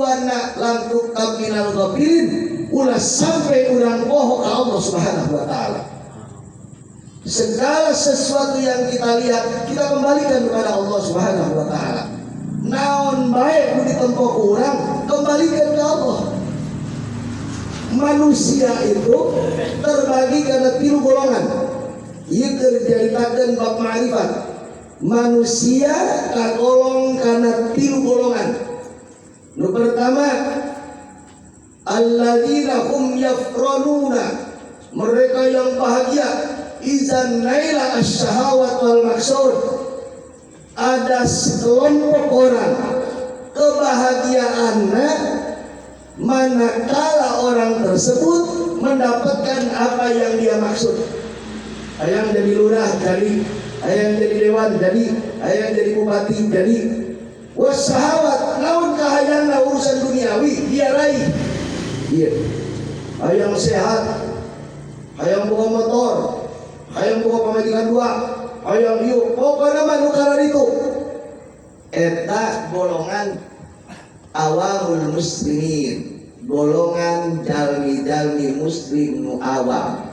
Tujuanna lam tuktab minal ghafilin, ulah sampai urang poho ka Allah Subhanahu wa taala. Segala sesuatu yang kita lihat kita kembalikan kepada Allah Subhanahu wa taala. Naon bae nu ditempo ku urang, kembalikan ke Allah. Manusia itu terbagi karena tilu golongan. Ieu keur dicaritakeun bab ma'rifat. Manusia kagolong karena tilu golongan. Nu pertama, alladzina hum yafranuna, mereka yang bahagia izan naila asyahawat wal maksud. Ada sekelompok orang kebahagiaannya manakala orang tersebut mendapatkan apa yang dia maksud. Hayang jadi lurah jadi, hayang jadi dewan jadi, hayang jadi bupati jadi. Wasahawat, naon kahayangna urusan duniawi dia raih. Iya. Hayang sehat, hayang boga motor, hayang boga pamajikan dua, hayang ieu, pokokna mah nu itu. Eta golongan awamul muslimin, golongan jalmi-jalmi muslim nu awam.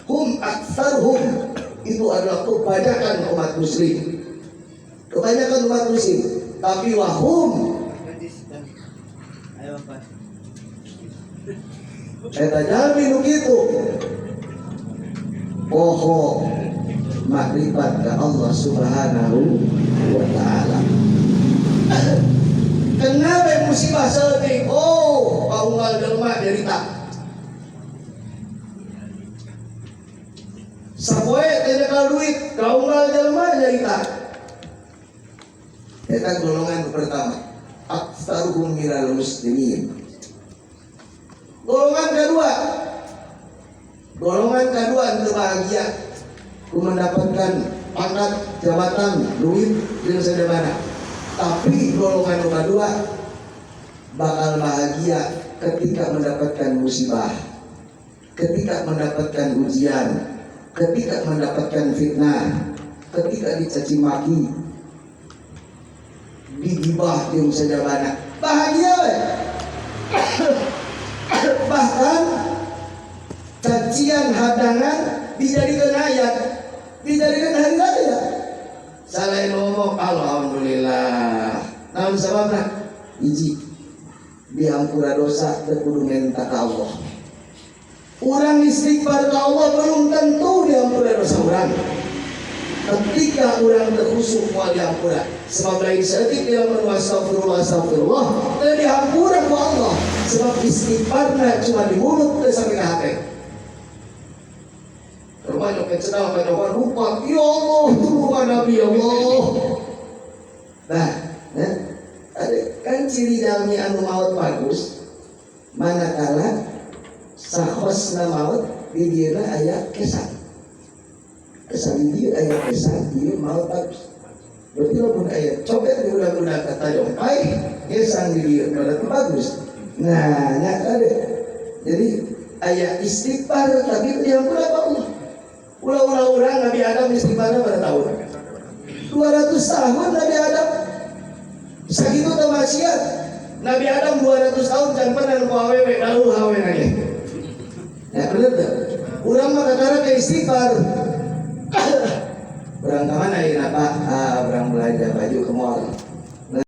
Hum aktsaruhum, itu adalah kebanyakan umat muslim. Kebanyakan umat muslim, tapi wahum Ayo, Pak. Eta jalmi nu kitu poho makrifat ka Allah Subhanahu wa taala. Kenapa musibah saeutik? Oh, paunggal jelema derita. Sapoe teh nyekel duit, kaunggal jelema derita. Eta golongan pertama, aktsaruhum minal muslimin. Golongan kedua, golongan kedua itu bahagia ku mendapatkan pangkat, jabatan, duit, jeung sajabana. Tapi golongan kedua bakal bahagia ketika mendapatkan musibah, ketika mendapatkan ujian, ketika mendapatkan fitnah, ketika dicaci maki, digibah jeung sajabana. Bahagia we. Bahkan cacian hadangan dijadikan ayat, dijadikan hari raya. Selain ngomong alhamdulillah. Naon sababna? Hiji, dihampura dosa teu kudu minta ka Allah. Urang istighfar ka Allah belum tentu dihampura dosa urang. Ketika urang teu khusuk moal dihampura. Sebab lain saeutik dia menu astagfirullah astagfirullah teu dihampura ku Allah. Sebab istighfarna cuma di mulut teu sampai ka hate. Rumah nyopet sedang apa lupa, ya Allah, lupa Nabi ya Allah. Nah, ya, ada kan ciri jalmi anu maut bagus, manakala sakhosna maut di dieuna aya kesan. Kesan di dieu aya kesan, ieu maut bagus. Berarti lamun aya copet di udah-udah kata jompai, kesan di dieu berarti bagus. Nah, nya ada. Jadi aya istighfar tapi diampura Allah. Ulah-ulah orang Nabi Adam istighfarnya pada tahun 200 tahun Nabi Adam. Sakitu teu maksiat. Nabi Adam 200 tahun can pernah nu awewe lalu awewe lagi. Ya bener teu? Urang mah kakara ke istighfar. Urang ka mana ieu Pak? Ah, urang belanja baju ke mall.